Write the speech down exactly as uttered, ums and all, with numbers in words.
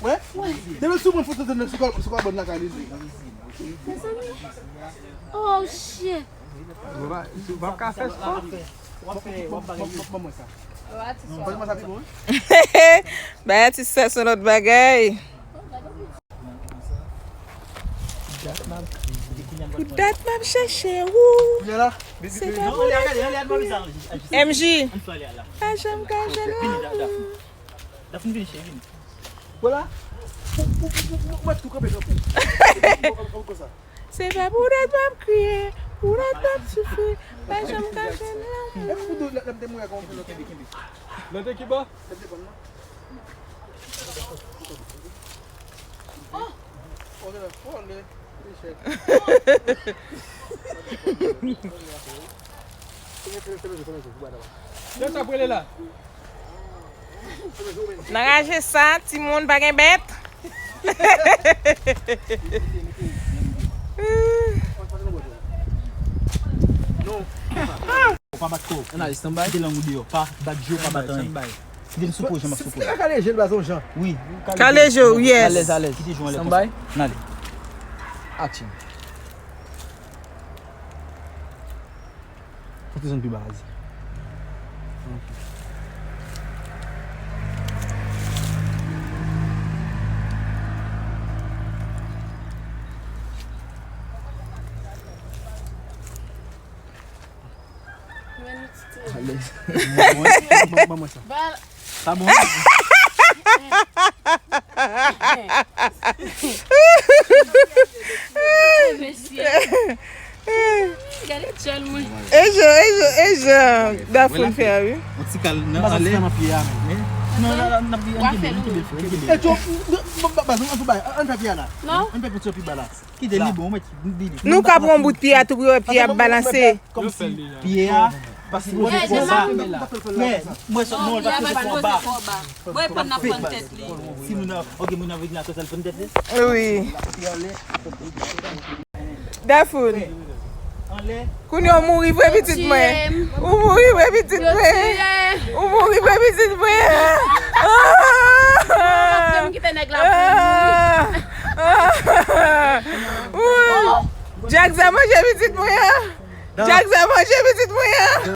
Wè? Depi sou mwen foto tande sou kò, sou kò bòn lakay li. Oh shit. Ou p ap ka fè spò. Ban mwen sa. Ban mwen sa pi bon. Bay atis sa se lòt bagay. Pou dat m ap chèche ou. Se pa pou M J. Pa janm ka jwenn lanmou. Dafin vini, cheri, vini. Voilà. Ou mèt tou kanpe nan kou. Konsa. Se pa pou dat m ap kriye, pou dat m ap soufri, pa janm ka jwenn lanmou. Epi pou do lè m te mouri ak yon lòt. Kenbe, kenbe. Lòt ekipa? Lè m te konn nan. Oh! Oh, lè, oh, lè. Echèk. Kè sa pwele la. N a raje sa, timoun pa gen bèt. Ou pa bat kò w. Ann ale, stand by. Kite lang ou deyò. Pa bat je w, pa bat anyen. Kite l sou po, jan m ap sou po. Kale je l, baz, yon jan. Wi. Kale je w, yes. Alèz, alèz. Kite je w anlè konsa. Stand by. Ann ale. Action. Fò w desann pi ba, baz. Alèz. Ban mwen sa. Sa bon? Mesye. Gade tchòl mwen. E jan, e jan, e jan Dafou fè a, wi. Yon ti kal nan anlè. Nan pye a menm. Non, non, non, n ap di ann kenbe l, ann kenbe l, ann kenbe l. E tchò, baz, ann fè pye a la. Non. Ann fè pye a pi ba la. Kite li bon, mwen, li, li. Nou ka pran bout pye a tou pou wè pye a ap balanse. Kòmsi pye a, paske mwen fè sa. Mwen, mwen, non, l pa fè fò ba. Mwen, pann nan fann tèt li. Si moun nan, ok, moun nan vin la, sa l fann tèt li? Wi. Dafou. Anlè. Kounye a w mouri vre pitit mwen. Ou mouri vre pitit mwen. Ou mouri vre pitit mwen. Jack sa manje pitit mwen an. Jack sa manje pitit mwen an.